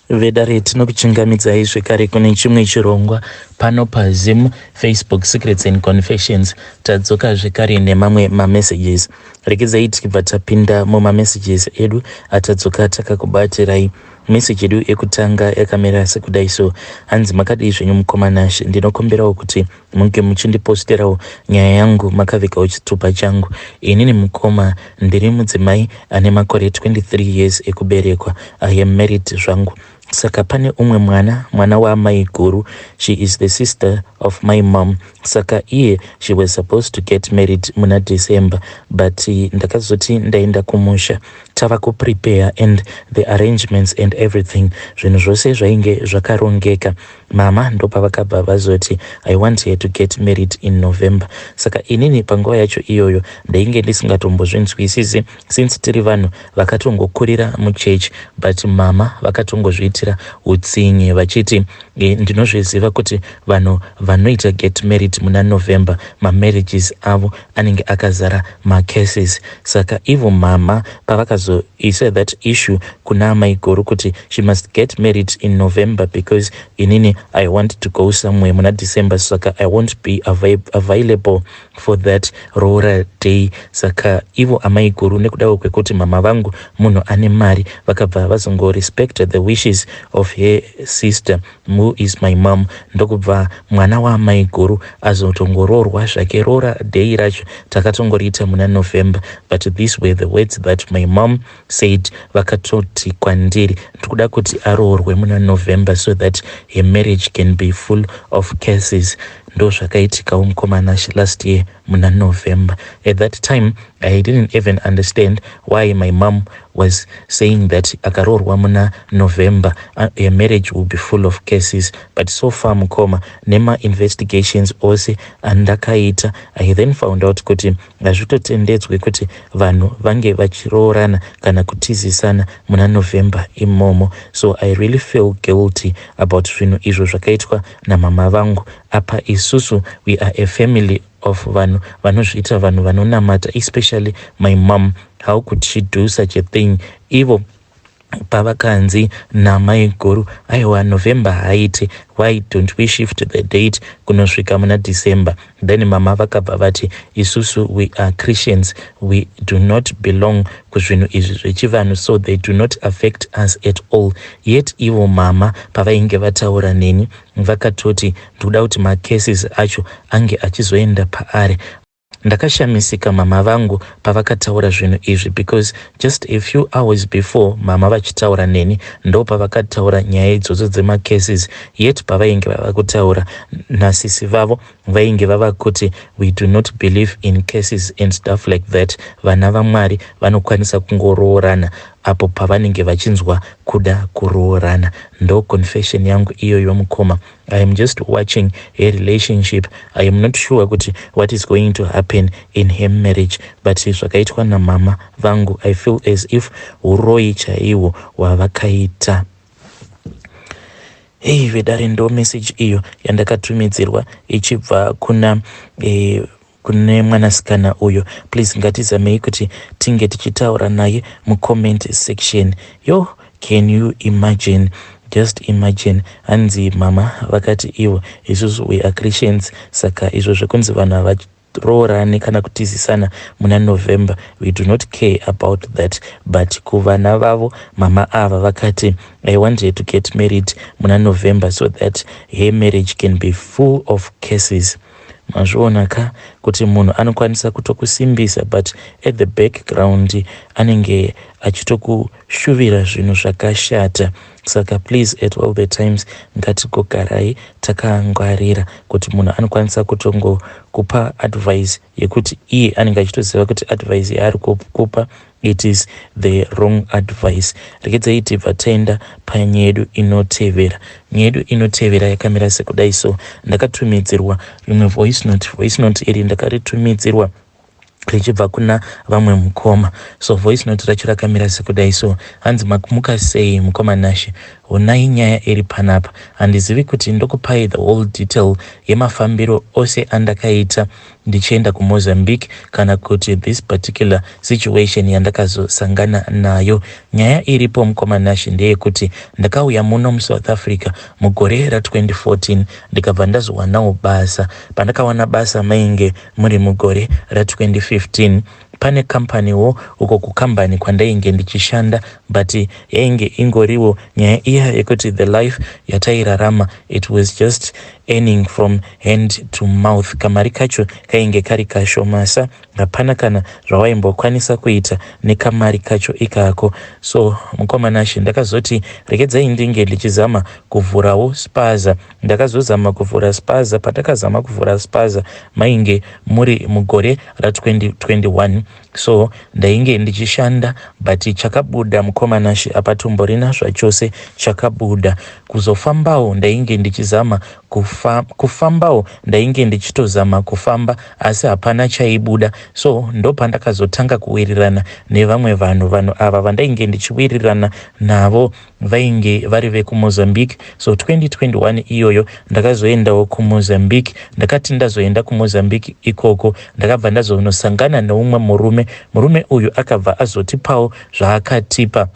Vedare, tinokuchingamidzai zvekare kune chimwe chirongwa pano paZim Facebook Secrets and Confessions. Tadzoka zvekare nemamwe mamessages. Regedzai tichibva tapinda mumamessages edu atadzoka takakubatirai. Message yedu yekutanga yakamira sekudai so: hanzi, "Makadii zvenyu, mukoma Nashe? Ndinokumbirawo kuti munge muchindiposterawo nyaya yangu makavigawo chitupa changu. Inini, mukoma, ndiri mudzimai ane makore 23 years ekuberekwa. I am married zvangu. Saka pane umwe mwana, mwana waamai guru. She is the sister of my mom. Saka iye, she was supposed to get married muna December, but ndakazoti ndaenda kumusha, tava kuprepare and the arrangements and everything, zvinhu zvose zvainge zvakarongeka, mama ndopavakabva vazoti, 'I want her to get married in November.' Saka inini panguva yacho iyoyo ndainge ndisingatombozvinzwisisi, since tiri vanhu vakatongokurira muchechi, but mama vakatongozviitira utsinye vachiti, 'Ndinozviziva kuti vanhu vanoita get married muna November, mamarriages avo anenge akazara macurses.' Saka ivo mama pavakazoisa that issue kuna amai guru kuti she must get married in November because inini I want to go somewhere muna December, saka I won't be available for that roora day." Saka ivo amai guru, nekudawo kwekuti mama vangu munhu ane mari, vakabva vazongorespect the wishes of her sister, who is my mom, ndokubva mwana waamai guru azotongoroorwa zvake. Roora day racho takatongoriita muna November, but these were the words that my mom said. Vakatoti kwandiri, "Ndikuda kuti aroorwe muna November so that her marriage can be full of curses." Ndo zvakaitikawo, mukoma Nashe, last year muna November. At that time I didn't even understand why my mom was saying that akaroorwa muna November, her marriage will be full of curses. But so far, mukoma, nema-investigations ose andakaita, I then found out kuti hazvitotendedzwe kuti vanhu vange vachiroorana kana kutizisana muna November imomo. So I really feel guilty about zvinhu izvo zvakaitwa namama vangu. Apa isusu we are a family of vanhu vanozviita vanhu vanonamata, especially my mom. How could she do such a thing? Ivo pavakanzi namai guru, "Aiwa, November haiti, why don't we shift the date kunosvika muna December?" Then mama vakabva vati, "Isusu we are Christians, we do not belong kuzvinhu izvi zvechivanhu, so they do not affect us at all." Yet ivo mama pavainge vataura neni vakatoti, "Ndikuda kuti macurses acho ange achizoenda paari." Ndakashamisika mama vangu pavakataura zvinhu izvi, because just a few hours before mama vachitaura neni, ndo pavakataura nyaya idzodzo dzemacurses. Yet pavainge vava kutaura nasisi vavo, vainge vava kuti, "We do not believe in curses and stuff like that. Vana vaMwari vanokwanisa kungoroorana apo pavanenge vachinzwa kuda kuroorana." Ndo confession yangu iyoyo, mukoma. I am just watching her relationship. I am not sure kuti what is going to happen in her marriage, but zvakaitwa namama vangu, I feel as if uroyi chaihwo hwavakaita. Hei vedare, ndo message iyo yandakatumidzirwa ichibva kuna kune mwanasikana uyo. Please, ngatizamei kuti tinge tichitaura naye mucomment section. Yo, can you imagine? Just imagine, hanzi mama vakati ivo, "Isusu we are Christians, saka izvo zvekunzi vanhu havaroorani kana kutizisana muna November, we do not care about that." But kuvana vavo, mama ava vakati, "I want her to get married muna November so that her marriage can be full of curses." Mazviona ka kuti munhu anokwanisa kutokusimbisa, but at the background anenge achitokushuvira zvinhu zvakashata. Saka please, at all the times ngatigogarai takangwarira kuti munhu anokwanisa kutongokupa advice yekuti iye anenge achitoziva kuti advice yaari kupa, it is the wrong advice. Regedzai tibva taenda panyaya yedu inotevera. Nyaya yedu inotevera yakamira sekudai so: ndakatumidzirwa rimwe voice note. Voice note iri ndakaritumidzirwa richibva kuna vamwe mukoma. So voice note racho rakamira sekudai so: hanzi, "Makumuka sei, mukoma Nashe? Honai nyaya iri panapa. Handizivi kuti ndokupai the whole detail yemafambiro ose andakaita ndichienda kuMozambique kana kuti this particular situation yandakazosangana nayo. Nyaya iripo, mukoma Nash, ndeyekuti ndakauya muno muSouth Africa mugore ra2014, ndikabva ndazowanawo basa. Pandakawana basa mainge muri mugore ra2015. Pane kambaniwo uko, kukambani kwandainge ndichishanda, but yainge ingoriwo nyaya iya yekuti the life yatairarama, it was just earning from hand to mouth. Kamari kacho kainge kari kashomasa, hapana kana zvawaimbokwanisa kuita nekamari kacho ikako. So mukoma Nash, ndakazoti regedzai ndinge ndichizama kuvhurawo spaza. Ndakazozama kuvhura spaza. Pandakazama kuvhura spaza mainge muri mugore ra2021. So ndainge ndichishanda, but chakabuda, mukoma Nash, hapatomborina zvachose chakabuda. Kuzofambawo ndainge ndichizama kufambawo, ndainge ndichitozama kufamba, asi hapana chaibuda. So ndopandakazotanga kuwirirana nevamwe vanhu. Vanhu ava vandainge ndichiwirirana navo vainge vari vekuMozambique. So 2021 iyoyo ndakazoendawo kuMozambique. Ndakati ndazoenda kuMozambique ikoko, ndakabva ndazonosangana neumwe murume. Murume uyu akabva azotipawo zvaakatipa.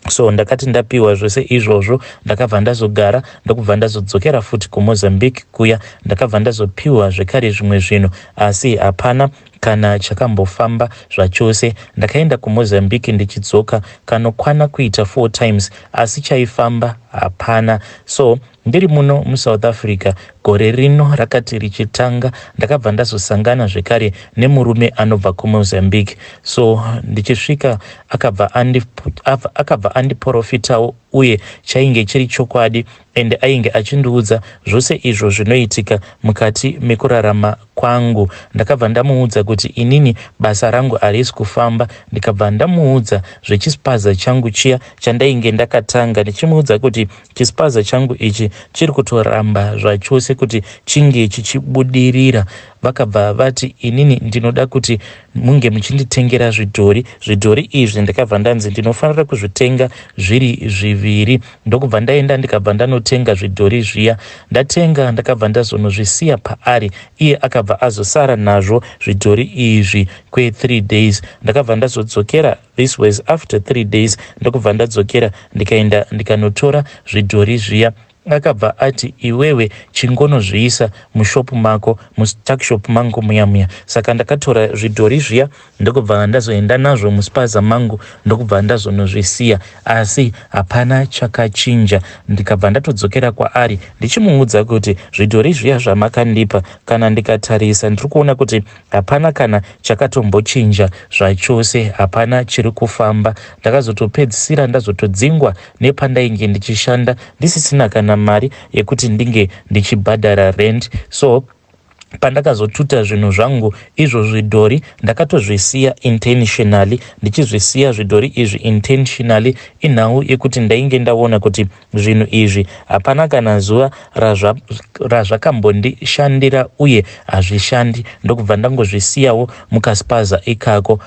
So ndakati ndapiwa zvose izvozvo, ndakabva ndazogara, ndokubva ndazodzokera futi kuMozambique kuya. Ndakabva ndazopiwa zvekare zvimwe zvinhu, asi hapana kana chakambofamba zvachose. Ndakaenda kuMozambique ndichidzoka kanokwana kuita four times, asi chaifamba hapana. So ndiri muno muSouth Africa, gore rino rakati richitanga, ndakabva ndazosangana zvekare nemurume anobva kuMozambique. So ndichisvika akabva andiprofitawo, uye chainge chiri chokwadi, ende ainge achindiudza zvose izvo zvinoitika mukati mekurarama kwangu. Ndakabva ndamuudza kuti inini basa rangu harisi kufamba. Ndikabva ndamuudza zvechispaza changu chiya chandainge ndakatanga, ndichimuudza kuti chispaza changu ichi chiri kutoramba zvachose kuti chinge chichibudirira. Vakabva vati, "Inini ndinoda kuti munge muchinditengera zvidhori." Zvidhori izvi ndakabva ndanzi ndinofanira kuzvitenga zviri zviviri. Ndokubva ndaenda, ndikabva ndanotenga zvidhori zviya. Ndatenga, ndakabva ndazonozvisiya paari. Iye akabva azosara nazvo zvidhori izvi kwe3 days. Ndakabva ndazodzokera, this was after 3 days, ndokubva ndadzokera, ndikaenda ndikanotora zvidhori zviya. Akabva ati, "Iwewe chingonozviisa mushopu mako, mutuckshop mangu muya muya." Saka ndakatora zvidhori zviya, ndokubva ndazoenda nazvo muspaza mangu, ndokubva ndazonozvisiya, asi hapana chakachinja. Ndikabva ndatodzokera kwaari ndichimuudza kuti zvidhori zviya zvamakandipa, kana ndikatarisa, ndiri kuona kuti hapana kana chakatombochinja zvachose, hapana chiri kufamba. Ndakazotopedzisira ndazotodzingwa nepandainge ndichishanda, ndisisina kana mari yekuti ndinge ndichibhadhara rent. So pandakazotuta zvinhu zvangu izvo, zvidhori ndakatozvisiya intentionally. Ndichizvisiya zvidhori izvi intentionally, inhau yekuti ndainge ndaona kuti zvinhu izvi hapana kana zuva razvakambondishandira, uye hazvishandi. Ndokubva ndangozvisiyawo mukaspaza ikako.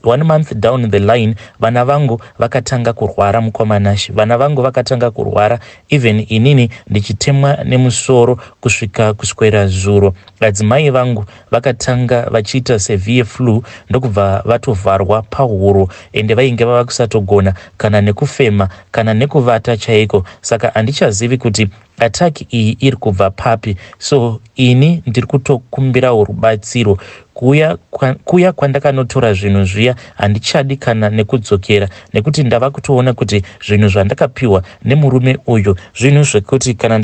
One month down the line, vana vangu vakatanga kurwara, mukoma Nash. Vana vangu vakatanga kurwara, even inini ndichitemwa nemusoro kusvika kuswera zuro. Vadzimai vangu vakatanga vachiita severe flu, ndokubva vatovharwa pahuro, ende vainge vava kusatogona kana nekufema, kana nekuvata chaiko. Saka handichazivi kuti attack iyi iri kubva papi. So ini ndiri kutokumbirawo rubatsiro. Kuya, kuya kwandakanotora zvinhu zviya, handichadi kana nekudzokera, nekuti ndava kutoona kuti zvinhu zvandakapiwa nemurume uyu zvinhu zvekuti kana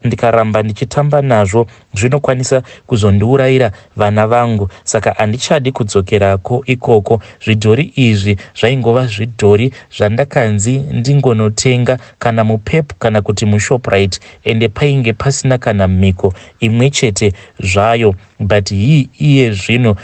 ndikaramba ndichitamba nazvo, zvinokwanisa kuzondiurayira vana vangu. Saka handichadi kudzokerako ikoko. Zvidhori izvi zvaingova zvidhori zvandakanzi ndingonotenga kana muPep kana kuti muShoprite, ende painge pasina kana mhiko imwe chete zvayo. But hii iye zvino,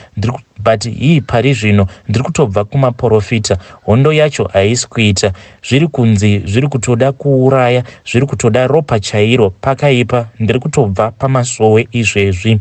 but hii pari zvino ndiri kutobva kumaprofita, hondo yacho haisi kuita. Zviri kunzi zviri kutoda kuuraya, zviri kutoda ropa chairo. Pakaipa, ndiri kutobva pamasowe izvezvi.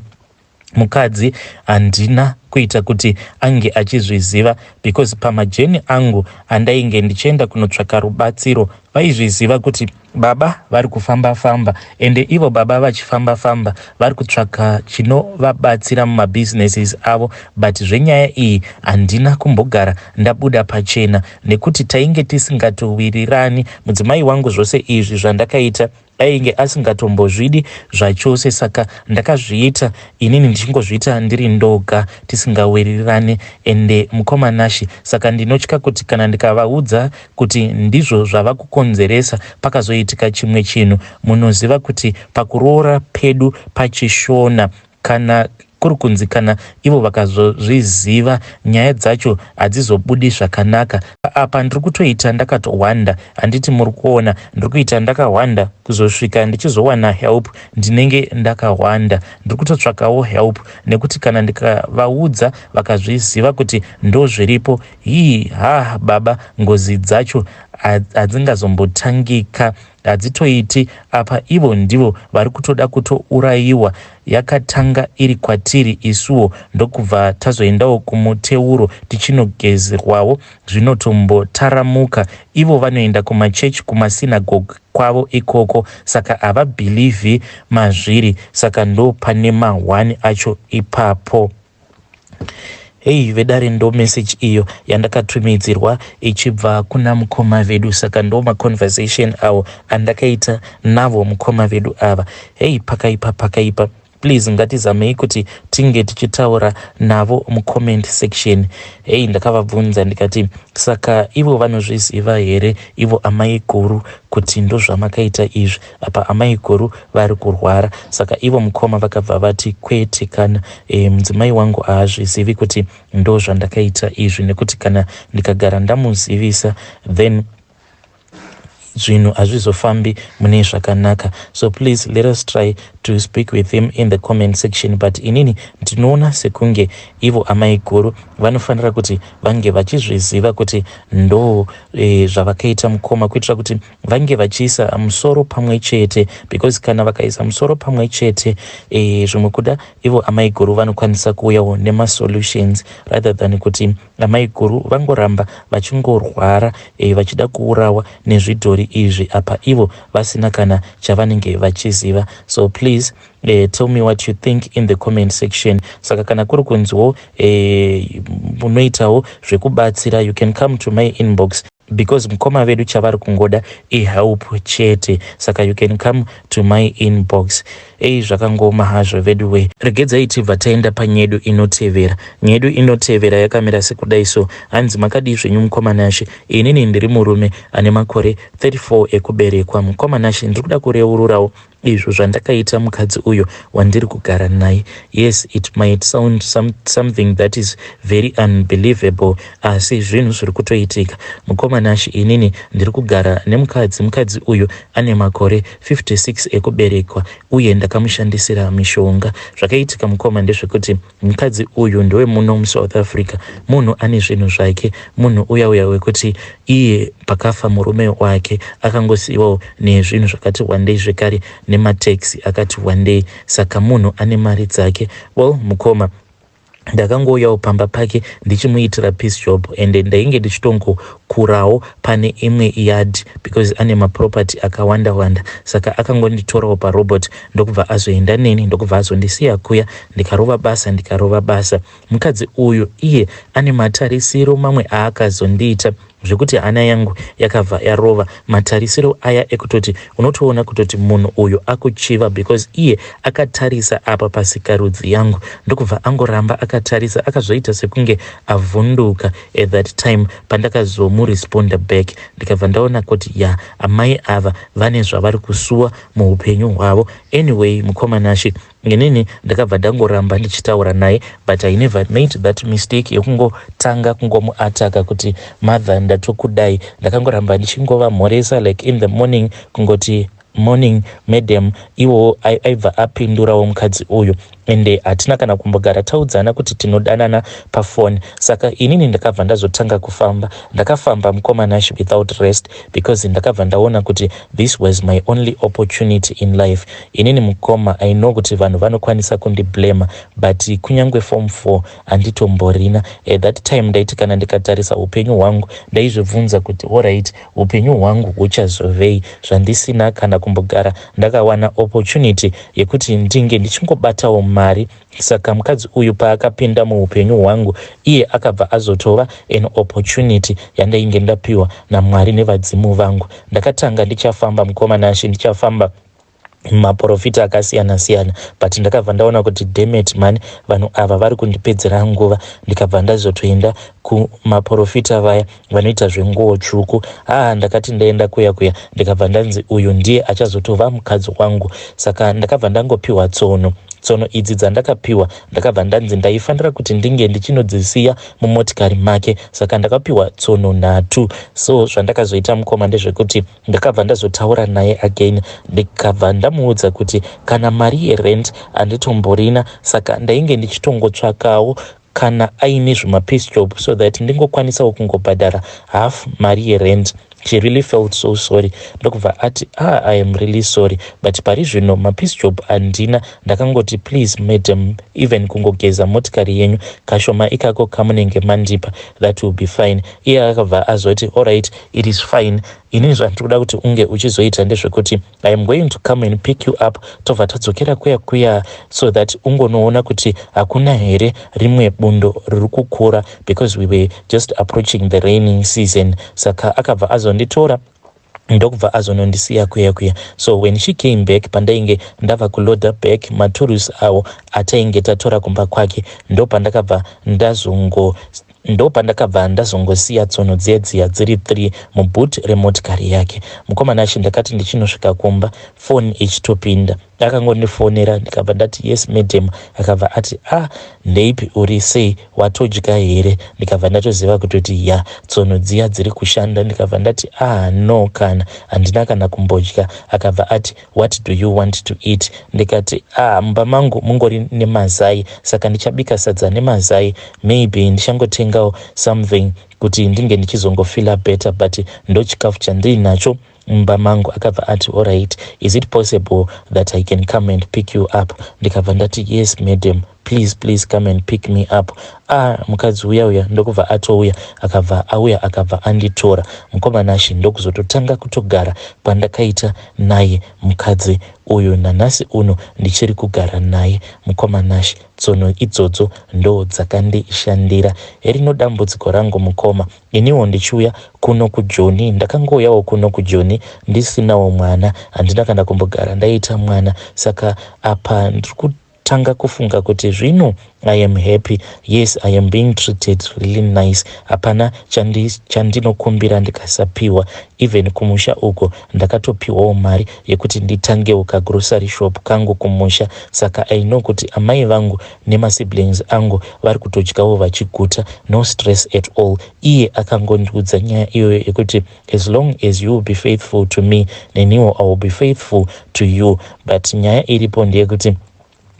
Mukadzi handina kuita kuti ange achizviziva, because pamajourney angu andainge ndichienda kunotsvaka rubatsiro, Vaizviziva kuti baba vari kufamba famba, ende ivo baba vachifamba famba vari kutsvaka chinovabatsira mumabusinesses avo, but zvenyaya iyi handina kumbogara ndabuda pachena nekuti tainge tisingatowirirani. Mudzimai wangu zvose izvi zvandakaita ainge asingatombozvidi zvachose, saka ndakazviita inini ndichingozviita ndiri ndoga, tisingawirirani. Ende mukoma Nashi, saka ndinotya kuti kana ndikavaudza kuti ndizvo zvava kukonzeresa, pakazoitika chimwe chinhu, munoziva kuti pakuroora pedu pachishona, kana kuri kunzi kana ivo vakazozviziva, nyaya dzacho hadzizobudi zvakanaka. Apa ndiri kutoita ndakatowanda, handiti muri kuona? Ndiri kuita ndakahwanda kuzosvika ndichizowana help. Ndinenge ndakahwanda, ndiri kutotsvakawo help, nekuti kana ndikavaudza vakazviziva kuti ndo zviripo, hii ha baba, ngozi dzacho hadzingazombotangika, hadzitoiti. Apa ivo ndivo vari kutoda kutourayiwa. Yakatanga iri kwatiri isuwo, ndokubva tazoendawo kumuteuro tichinogezerwawo, zvinotombotaramuka. Ivo vanoenda kumachechi, kumasinagoge kwavo ikoko, saka havabhilivhi mazviri. Saka ndo pane mahwani acho ipapo. Hei vedare, ndo message iyo yandakatumidzirwa ichibva kuna mukoma vedu. Saka ndo maconversation avo andakaita navo mukoma vedu ava. Hei, pakaipa, pakaipa. Please, ngatizamei kuti tinge tichitaura navo mucomment section. Hei, ndakavabvunza ndikati, saka ivo vanozviziva here, ivo amai guru, kuti ndozvamakaita izvi? Apa amai guru vari kurwara. Saka ivo mukoma vakabva vati, kwete kana, mudzimai wangu haazvizivi kuti ndo zvandakaita izvi, nekuti kana ndikagara ndamuzivisa, then zvinhu hazvizofambi mune zvakanaka. So please, let us try to speak with him in the comment section. But inini ndinoona sekunge ivo amai guru vanofanira kuti vange vachizviziva kuti ndo zvavakaita mukoma, kuitira kuti vange vachiisa musoro pamwe chete, because kana vakaisa musoro pamwe chete, zvimwe kuda ivo amai guru vanokwanisa kuuyawo nemasolutions, rather than kuti amai guru vangoramba vachingorwara, vachida kuurawa nezvidhori izvi, apa ivo vasina kana chavanenge vachiziva. So please, tell me what you think in the comment section. Saka kana kuri kunziwo munoitawo zvekubatsira, you can come to my inbox, because mukoma vedu chavari kungoda ihelp chete. Saka you can come to my inbox. Ei, zvakangoma hazvo vedu we. Regedzai tibva taenda panyedu inotevera. Nyedu inotevera yakamira sekudai so. Hanzi, makadii zvenyu mukoma Nashe? Inini ndiri murume ane makore 34 ekuberekwa. Mukoma Nashe, ndiri kuda kureururawo izvo zvandakaita mukadzi uyo wandiri kugara naye. Yes, it might sound something that is very unbelievable, asi zvinhu zviri kutoitika. Mukoma Nashe, inini ndiri kugara nemukadzi. Mukadzi uyu ane makore 56 ekuberekwa, uye ndakamushandisira mishonga. Zvakaitika mukoma ndezvekuti mukadzi uyu ndewemuno muSouth Africa, munhu ane zvinhu zvake, munhu uya uya wekuti iye pakafa murume wake akangosiyiwawo nezvinhu zvakati wandei, zvekare nemataxi akati wandei. Saka munhu ane mari dzake. Well mukoma, ndakangouyawo pamba pake ndichimuitira piece job, ende ndainge ndichitongokurawo pane imwe yard, because ane maproperty akawanda wanda. Saka akangonditorawo parobot, ndokubva azoenda neni, ndokubva azondisiya kuya. Ndikarova basa, ndikarova basa. Mukadzi uyu iye ane matarisiro mamwe aakazondiita zvekuti hana yangu yakabva yarova. Matarisiro aya ekutoti unotoona kutoti munhu uyu akuchiva, because iye akatarisa apa pasikarudzi yangu, ndokubva angoramba akatarisa, akazoita sekunge avhunduka at that time pandakazomuresponda back. Ndikabva ndaona kuti ya, amai ava vane zvavari kusuwa muupenyu hwavo. Anyway mukoma Nashe, inini ndakabva ndangoramba ndichitaura naye, but I never made that mistake yekungotanga kungomuataka kuti, mother, ndatokudai. Ndakangoramba ndichingovamhoresa, like in the morning kungoti, "Morning madam." Iwowo aibva apindurawo mukadzi uyu. Ende hatina kana kumbogara taudzana kuti tinodanana pafoni. Saka inini ndakabva ndazotanga kufamba. Ndakafamba, mukoma Nash, without rest, because ndakabva ndaona kuti this was my only opportunity in life. Inini, mukoma, I know kuti vanhu vanokwanisa kundiblama, but kunyange form 4 handitomborina. At that time ndaiti kana ndikatarisa upenyu hwangu, ndaizvibvunza kuti, alright, upenyu hwangu huchazovei zvandisina kana kumbogara ndakawana opportunity yekuti ndinge ndichingobatawo mari? Saka mukadzi uyu paakapinda muupenyu hwangu, iye akabva azotova an opportunity yandainge ndapiwa naMwari nevadzimu vangu. Ndakatanga ndichafamba, mukoma Nashe, ndichafamba maprofita akasiyana siyana, but ndakabva ndaona kuti, dammit man, vanhu ava vari kundipedzera nguva. Ndikabva ndazotoenda kumaprofita vaya vanoita zvenguo tsvuku. Haa, ndakati ndaenda kuya kuya, ndikabva ndanzi uyu ndiye achazotova mukadzi wangu. Saka ndakabva ndangopiwa tsono. Tsono idzi dzandakapiwa, ndakabva ndanzi ndaifanira kuti ndinge ndichinodzisiya mumotikari make. Saka ndakapiwa tsono nhatu. So zvandakazoita, mukoma, ndezvekuti ndakabva ndazotaura naye again, ndikabva ndamuudza kuti kana mari yerent handitomborina. Saka ndainge ndichitongotsvakawo kana aine zvimapiece job so that ndingokwanisawo kungobhadhara half mari yerent. She really felt so sorry, ndokubva ati, "Ah, I am really sorry, but pari zvino mapiece job handina." Ndakangoti, "Please, madam, even kungogeza motikari yenyu kashoma ikako kamunenge mandipa, that will be fine." Iye akabva azoti, "Alright, it is fine. Inini zvandiri kuda kuti unge uchizoita ndezvekuti I am going to come and pick you up, tobva tadzokera kuya kuya so that ungonoona kuti hakuna here rimwe bundo riri kukura," because we were just approaching the raining season. Saka akabva azonditora, ndokubva azonondisiya kuya kuya. So when she came back, pandainge ndava kuloada back maturusi awo atainge tatora kumba kwake, ndopandakabva ndazongosiya tsono dziya dziya dziri 3 muboot remotikari yake. Mukoma Nashe, ndakati ndichinosvika kumba, foni ichitopinda. Akangondifonera, ndikabva ndati, "Yes, madam." Akabva ati, "Ah, ndeipi? Uri sei? Watodya here?" Ndikabva ndatoziva kutoti ya, tsono dziya dziri kushanda. Ndikabva ndati, "Ah, no, kana handina kana kumbodya." Akabva ati, "What do you want to eat?" Ndikati, "Ah, mumba mangu mungori nemazai, saka ndichabika sadza nemazai. Maybe ndichangotengawo something kuti ndinge ndichizongofeela better, but ndochikafu chandinacho mumba mangu." Akabva ati, "Alright, is it possible that I can come and pick you up?" Ndikabva ndati, "Yes, madam, please, please come and pick me up." Ah, mukadzi uya uya ndokubva atouya. Akabva auya, akabva anditora, mukoma Nashe, ndokuzototanga kutogara kwandakaita naye mukadzi uyu. Nanhasi uno ndichiri kugara naye, mukoma Nashe. Tsono idzodzo ndo dzakandishandira. Herino dambudziko rangu, mukoma. Iniwo ndichiuya kuno kuJoni, ndakangouyawo kuno kuJoni ndisinawo mwana, handina kana kumbogara ndaita mwana. Saka apa ndiri kutanga kufunga kuti zvino I am happy. Yes, I am being treated really nice. Hapana chandinokumbira ndikasapiwa. Even kumusha uko ndakatopiwawo mari yekuti nditangewo kagrocery shop kangu kumusha. Saka I know kuti amai vangu nemasiblings angu vari kutodyawo vachiguta, no stress at all. Iye akangondiudza nyaya iyoyo yekuti, "As long as you will be faithful to me, neniwo I will be faithful to you." But nyaya iripo ndeyekuti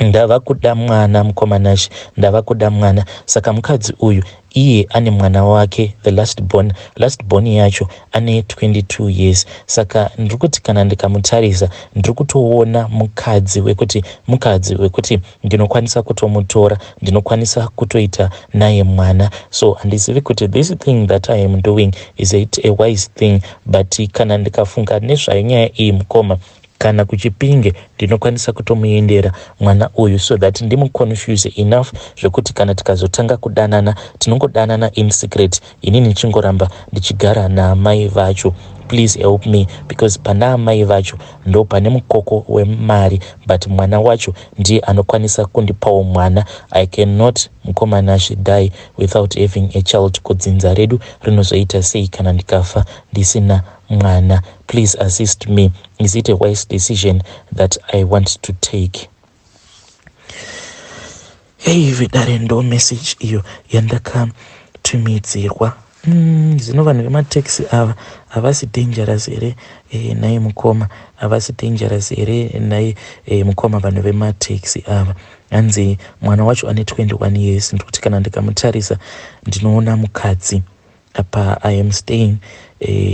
ndava kuda mwana, mukoma Nashe, ndava kuda mwana. Saka mukadzi uyu iye ane mwana wake, the last born. Last born yacho ane 22 years. Saka ndiri kuti kana ndikamutarisa, ndiri kutoona mukadzi wekuti ndinokwanisa kutomutora, ndinokwanisa kutoita naye mwana. So handizivi kuti this thing that I am doing, is it a wise thing? But kana ndikafunga nezvayo nyaya iyi, mukoma, kana kuChipinge ndinokwanisa kutomuendera mwana uyu so that ndimuconfuse enough zvekuti kana tikazotanga kudanana, tinongodanana in secret, inini ndichingoramba ndichigara naamai vacho. Please help me, because pana amai vacho ndo pane mukoko wemari, but mwana wacho ndiye anokwanisa kundipawo mwana. I cannot, mukoma Nashe, die without having a child. Kudzinza redu rinozoita sei kana ndikafa ndisina mwana? Please assist me. Is it a wise decision that I want to take? Hei, vedare, ndo message iyo yandakatumidzirwa. Zvino vanhu vemataxi ava havasi dangerous here nhai mukoma? Havasi dangerous here nhai mukoma vanhu vemataxi ava? Hanzi mwana wacho ane 21 years ndikuti kana ndikamutarisa ndinoona mukadzi. Apa I am staying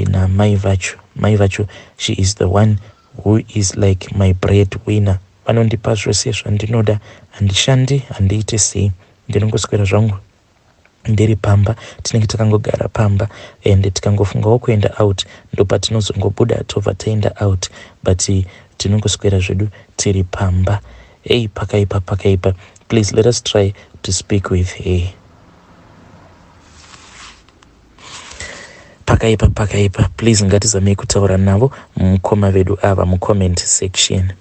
namai vacho. Mai vacho she is the one who is like my bread winner. Vanondipa zvose zvandinoda, handishandi, handiite sei. Ndinongoswera zvangu ndiri pamba, tinenge takangogara pamba and tikangofungawo kuenda out ndopatinozongobuda tobva taenda out, but tinongoswera zvedu tiri pamba. Hey, pakaipa, pakaipa. Please let us try to speak with her. Pakaipa, pakaipa. Please ngatizamei kutaura navo mukoma vedu ava mucomment section.